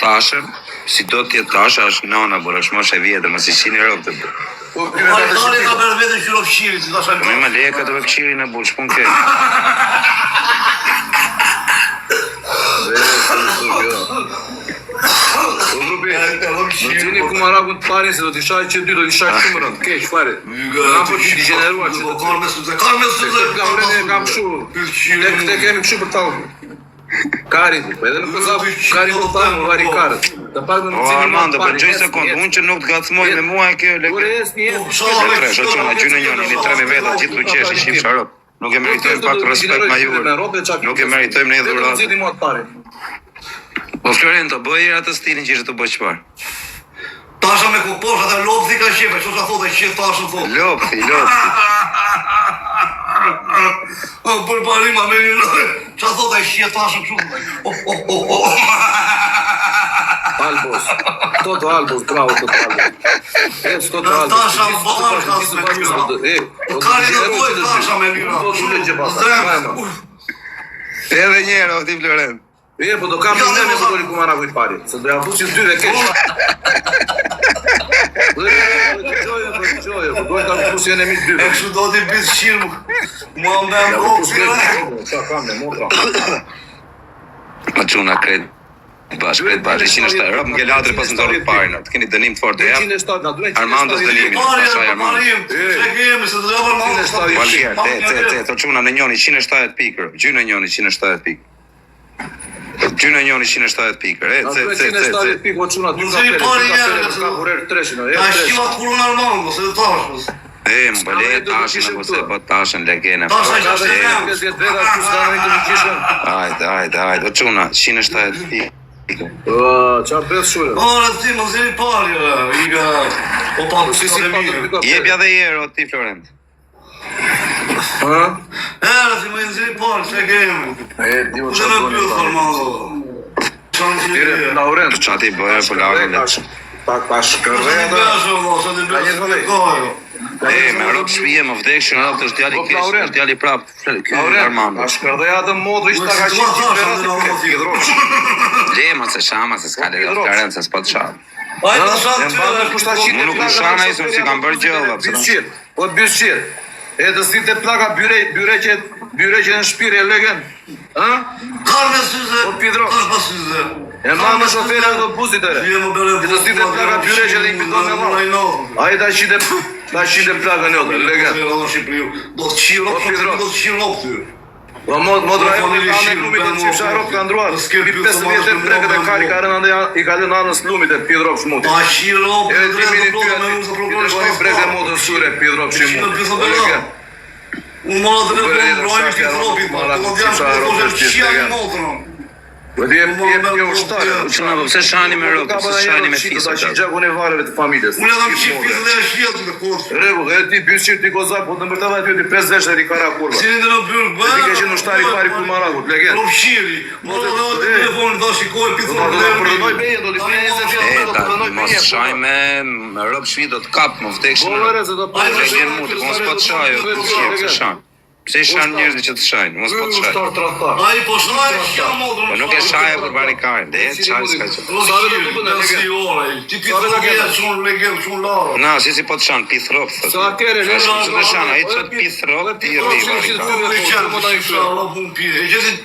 Tashën, si do të jetë Tasha, është nona, burrë, është moshë e vjetër, mos i shini robt. Po ky me të Kari ka bërë vetën që rob shiri, si tasha Po më leje këtë vëkëshirin e burrë, ç'pun ke. O grupi, më gjeni kumarakun të parin se do t'i shaj që dy, do t'i shaj shumë rënd, keq fare. Kam për t'i degeneruar që Po të ka me syze, ka me syze. Se këtë e kam kështu, tek tek kemi kështu për tallë. Kari, po edhe në Kozak, kari për tallë, më vari karët. Të paktën O Armando, po gjej sekond, unë që nuk të gacmoj me mua e ke Ore le. es një Po, es. Tre tre, shoqona, gjynë njëri, jeni 3000 veta, gjithë tu qesh, ishim sharop. Nuk e meritojmë pak respekt nga ju. Nuk e meritojmë ne dhuratë. Zgjidhni mua të parin. Po Florento, bëj herë atë stilin që ishte të bëj çfarë. Tasha me kuposh, ata lopthi ka qefe, ço sa thotë, qe tashën thotë. Lopthi, lopthi. O për parim a me një Qa thot ai shqe tashën kështu thotë. O o o o. Albos. Toto Albos, bravo Toto Albos. Es Toto Albos. Tasha Gjithë barka bashkë, me gjithë bashkë lira. do të- e, Po do të kari në degeneroj gojë që të dy. tasha me lira. Do të ulë gjë pastaj. Zemër, Ma, ma. uf. Edhe një herë, o ti Florent. E, po do kam Jo, një ne me mos- doli kumaraku i pari, se do ja fusin dyve keq. Po dëgjoj, po dëgjoj, po do ta fusin e mi E dyve. kështu do t'i bëj shirë mu. Mua më Ja, bën po rrokë. fus keq, sa kam ne motra. Ma çuna krejt bash, krejt bash, 107 rob ngel hatri pas nxorët të parin, të keni dënim të fortë do jap. 107, na duhen Armando 170. dënimin. Pari, Pastaj Armando. parim. Çe kemi se do ja Armando. 170. Valger, te, te, te, to çuna në njëri 170 pikë, rob. Gjy në njëri 170 pikë. Gjy në njëri 170 pikë. E, Na ce, duhen ce, ce, ce. 170 pikë, o çuna, dy Mos i kapele, pari dy njerë, kapele, se- ka kurer treshin, e Ta tresh. shqiva kurun Armando, se tash. E, më bële tashën, apo se po tashën, legene. Tasha Ka që dhe është 50 veta këtu s'ka ndonjë të fuqishëm. Hajde, hajde, hajde, o çuna, 170 pikë. Ë, çfarë bësh shure? Ora ti mos jeni pari, re. Iga. O pa Po si si pa të dy kapele. Jepja dhe herë, o ti Florent. Ha? Era si më jeni pari, çe kemi. E, di o Kush çfarë e bëni. pyet Armando? Çan si Dire, Laurent. Qa ti bëja, po lagën le. Pa pa shkërre Atë. atë. Ka një vëllai. E, me rob shpije, më vdekshin, rob të është djali Po, keq, Laurent. është djali prap. Ky Laurent, Armando. a shkërdhe atë modrë që ta ka Si qenë thua gjithë thash, Berati, atë ke hidrosh. Le, ma se shama, se s'ka le, Po, Florent, se s'po të shamë. Ai ta shan E ty. mban kush ta qitë Unë nuk më shan ai, se unë si kam bërë gjë, valla, pse Byqir, po byqir. E të si të plaka byre, byreqe, byreqe në shpirë e legen. Ë? Kar me syze. Po, pidro. Tash pa syze. E mban me shoferin autobusit ere. Je më bërë. E të si të plaka byreqe dhe i fiton me valla. Ai ta qitë ta qitë plakën jote, legen. Do të qi rop, Po, pidro. do të qi rop ty. Po mod modra Po, ajo familje ka me shqip, lumit e ben, qifsha mo, rop ka ndruar. po, s'ke Mbi pyet, 50 marrësh e prekët e me kari ka rënë andaj i ka lënë anës lumit e pidrop shmuti. Ta qi rop, Edhe ti mini ty me aty, unë i sa prokuror tregoni brekë e motrës sure pidrop shmuti. Unë mora Bëre telefon, edhe mbrojnë shashtë pi thropit, mora po të jam qifsha po rop thoshë është qia legen. motrën. Po ti je je je ushtar. Çuna, po pse shani me rob, pse shani me fisë? Ta fisë? qi gjakun e vareve të familjes. Unë jam qi fisë dhe e shia të kohës. Rregull, edhe ti byqir ti kozak, po të mbërtava aty ti pesë vesh e rikara kurva. Si në byrë, bë. Ti ke qenë ushtari i pari kurmarakut, legen. Rop shiri. Mora dhe telefonin, do shikoj pi Do ta do ta përdoroj bejen, do t'i bëj 20 vjet, E, do ta, ta përdoroj mos bejen. shaj me, me rob shpi do të kap, më vdekshin. Po, rob. ere, se do Ai, po. Legen muti, po mos po të shaj, o, të shaj, pse shan? Pse i shan njerëzit që të shajnë? Mos po të shaj. Ushtar tradhtar. Ai po shaj qia motrën. Po nuk e shaja për barikarin, dhe e çaj s'ka që. Sa vetë të bën, Si legen. ora, ti pi Sa vetë thropi, ke? çun legen, çun lara. Na, si si po të shan, pi throp, thot. Sa kere, Sa legen. si të shan, ai thot pi throp, ti rri barikarin.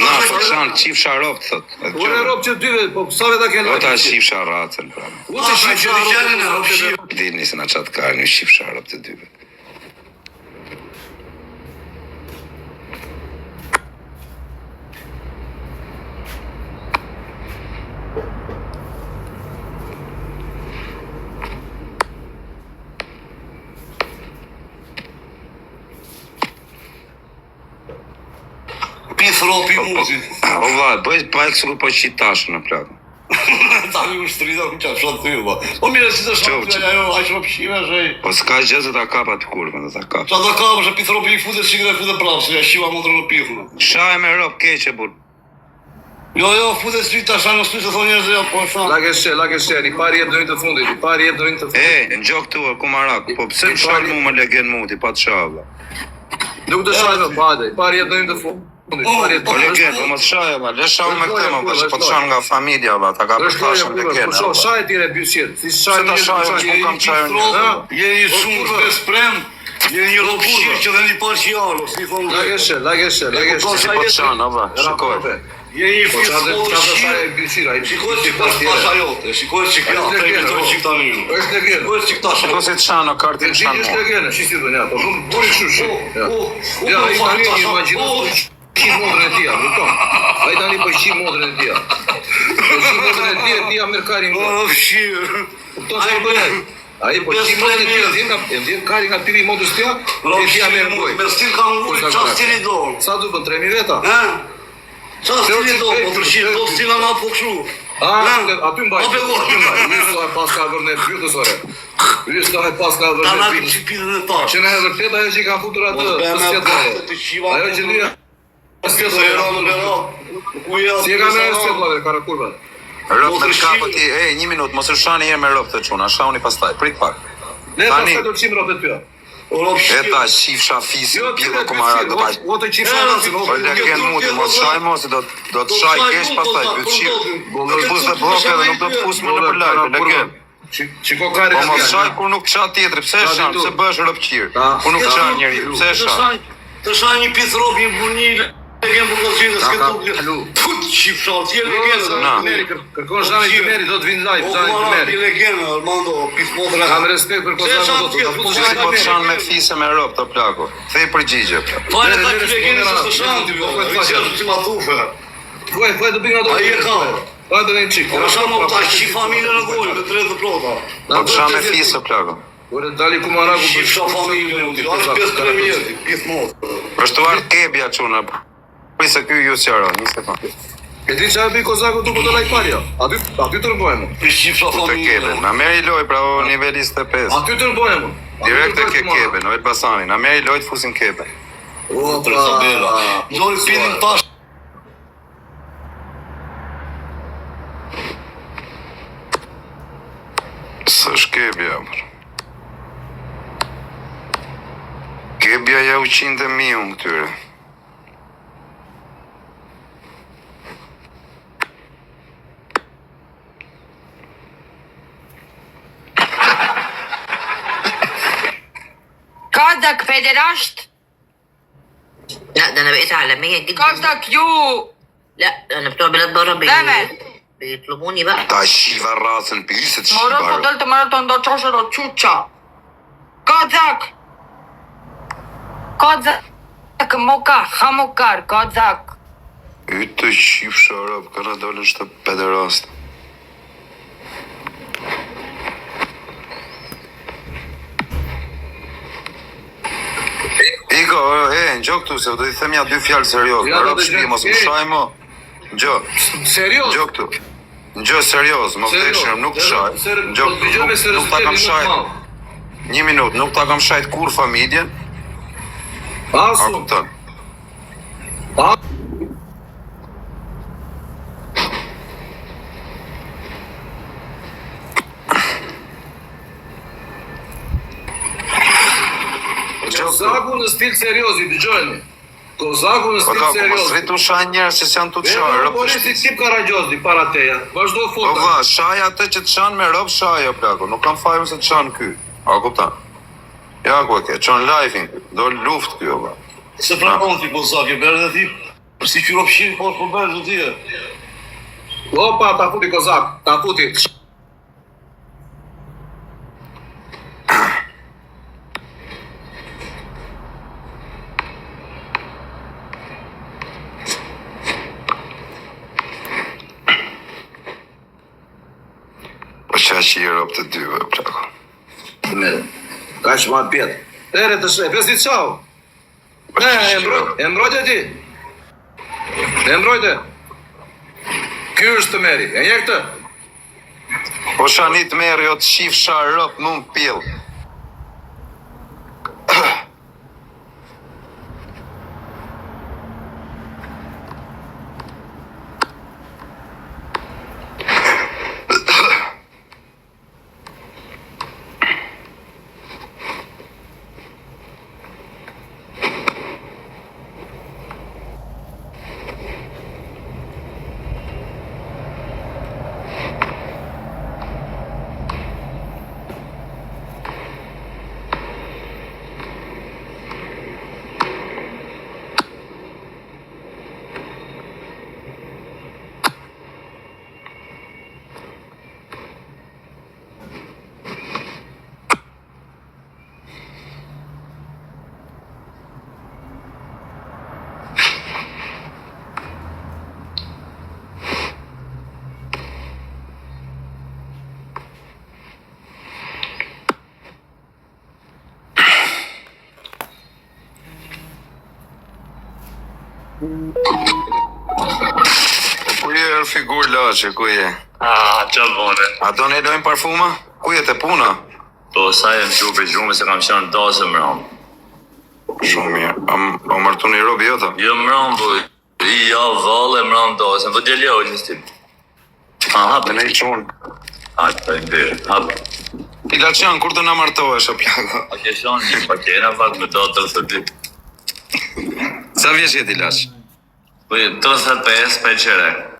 Na, po të shan, qifsha rob, thot. E Ore dëgjove. rob që dyve, po sa veta ke O ta qifsha racën, pra. U të Qifsha qifsha rob. Dilni se na qatë karni, qifsha rob të dyve. Pi thropi mutit. O vlla, bëj pak sikur po qit tash në plak. Tani u shtrita ku qash aty valla. Po mirë si të Qoftë. shkoj ajo, aq më pshime është ai. Po s'ka gjë se ta kap atë kurvën, do ta kap. Qa do kapësh, e pi thropi i futet si dhe futet prapë, se ja shiva motrën në pithën. Shaje me rob keq e burr. Jo, jo, futet sy ta shan në sy se thonë njerëzit, jo, po shan. La ke she, la ke she, i pari jep dënim të fundit, i pari jep dënim të fundit. E, në gjok tu, kumarak, po pse më shal mu më legen muti, pa të sha vlla. Nuk të shaj më, hajde, i pari jep dënim të fundit. Po legen, po mos shaj valla, le shau me këtë më, po po të shan nga familja valla, ta ka për tashën legen. Po shoh, shaj ti re bythqir, si shaj ta shaj, unë ku kam çaj unë. Je një shumë të sprem, je një robshir që dhe një parë që si thonë. Lageshe, lageshe, lageshe. Si po të shan, valla, shikoj. Je një Po fis çfarë të çfarë shir. shaj bythqir, ai Shikoj që pas pas ajo, shikoj që kjo, të i të çik tani. Është legen. Shikoj që këta Shiko si të shan, o kartin E di shan është mo. legen, si si bën ja, po bën buri kështu shi. Ja, O, o, Ja, ai o, tani o, imagjino o, po qi motrën e tij, a kupton? Ai tani po qi motrën e tij. Po qi motrën e tij, e tija merr karin. O, robshir. Kupton çfarë bën ai? Ai po qi motrën e tij, ndjen nga e ndjen karin nga piri i motrës tij, e tija merr në gojë. Me stil kam ujë, Kursa qa ka? stili do? Sa du bën 3000 veta? Ha? Qa stili do, po të shirë, do stila na po kështu. A, aty mbaj. Ape go. Aty mbaj. Ysa e paska vërnë e bythës ore. Ysa e paska Ta vërnë na e të bythës. qipitën e tash. Që në e vërtet ajo që i ka futur atë, Mos të bëhem s'jet atë, ajo. të qiva Ajo që ndrya, s'jet Se ajo. era në Berat. Ku je Si e ka merë s'jet vllave, kara kurva. Rob me kapo ti, ej, një minutë, mos e shani herë me rob të çuna, shauni pastaj, prit pak. Ne Tani- pastaj do të qim ropet tyja. O E ta shifsha fisin, Jo, ti pilla le kumarak, do ta O të qifsha rasin, o. Po legen muti, mos shaj mos, do do të shaj keq pastaj, bythqir. Do të fus dhe blloke dhe nuk do të fus më në për live, legen. Shiko kare. Po mos shaj kur nuk çan tjetri, pse e shan, pse bëhesh rëpqir? Kur nuk çan njeri, pse e shan? Të shaj një pis rob, një burni, legen për kozinë, s'ke Ka- tupë. Alu. Put, qifsha, ti je legen. Na. Kërkon Zhani Tymeri, do të vinë live, O, Zhani kumara, ti Tymeri. legen, Armando, pis motra. Kam respekt për Pse e Kozakun, shan do të tjetër, ta po futesh Si po të Zhani shan me fise me rob të plako. Thej përgjigje. plako. Fale ta Lere, ky legeni lere, se s'të shan ti, po, po, po, po, si ma thufe. Thuaj, thuaj do bëjmë ato. Ai e ka. Pa do një çik. Po shan më ta qi familjen në gojë, me tre të plota. Po të shan me fise plako. Ore dali kumaraku Qifsha familjen, unë, atë pjesë të mirë, pjesë motra. Është ardh kebja çuna. Prit se ky ju sqaron, një sekond. E di çfarë bëj Kozaku tu po do laj parja. Aty aty tërbojmë. Qifsha Te kebe, familjen. na merri loj pra o niveli 25. Aty tërbojmë. Direkt e ke kebe, në Elbasani, na merri loj të fusin kebe. O, Tre tabela. Dori pinin tash. S'është kebja, bro. Kebja ja u qinte miun këtyre. قصدك فيدراشت لا ده انا بقيت عالمية جدا قصدك يو لا انا بتوع بلاد بره بي... تمام. بيطلبوني بقى Ta shiva racën, pisët مرات shiva. فضلت مرات 11 تشوتشا قصدك قصدك موكا خموكار قصدك Y të qifsha rob, këna dolën shtë pederast. Iko, e, në këtu, se do i them ja dy fjalë serioz. Ja, do Rob të shpi, gjë- mos më e. shaj mo. Ngjo, Serioz. ngjo këtu. Ngjo serioz, më vdekshëm, nuk shaj. Ngjo Po këtu, dëgjoj me nuk, nuk ta kam seriozitet, shajt. normal. Një minutë, nuk ta kam shajt kur familjen, a Asu. kupton? A Ngjo këtu. Kozaku në stil serioz, i dëgjojeni. Kozaku në Po stil ka, po mos serioz. rritu shaj njerëz që s'janë tu të shaj, E, rob po të si tip Karagjozi para teja. Vazhdo Po fol. vlla, shaj atë që të shan me rob shaj o plako, nuk kam fajur se të shan ky. A kupton? Ja ku e ke, çon live-in, do luftë ky o vlla. Se pranon ti Kozak, e bërë dhe ti. Si qyro pshiri, po po bërë dhe ti. e. Opa, ta futi Kozak, ta futi. Po qa që i rob të dyve o plako. Kaq ma pjet. Ere të shë, pesi çau. Po E, qa e që i mbroj, rob. e mbrojte ti. E mbrojte. Ky është të meri. E njeh këtë? Po shani të merri o të shifsha rob mu në pill. Ku je erë figurë laçe, ku je? Ah, qa bone. A do ne lojmë parfuma? Ku je te puna? Po sa jem gju për gjumë se kam qenë dasë mram. Shumë mirë. A, m- a martu një robi jote? Jo mram, po i ja valle mram dasën, po djeli o një stip. Ah, hap. Dhe ne i qonë. A, të i hap. Ti laçan, kur do na martohesh, o plako? A ke shanë një pa kena fakt me datë 32. Sa vjeç je ti laç? Po 35 pe qere.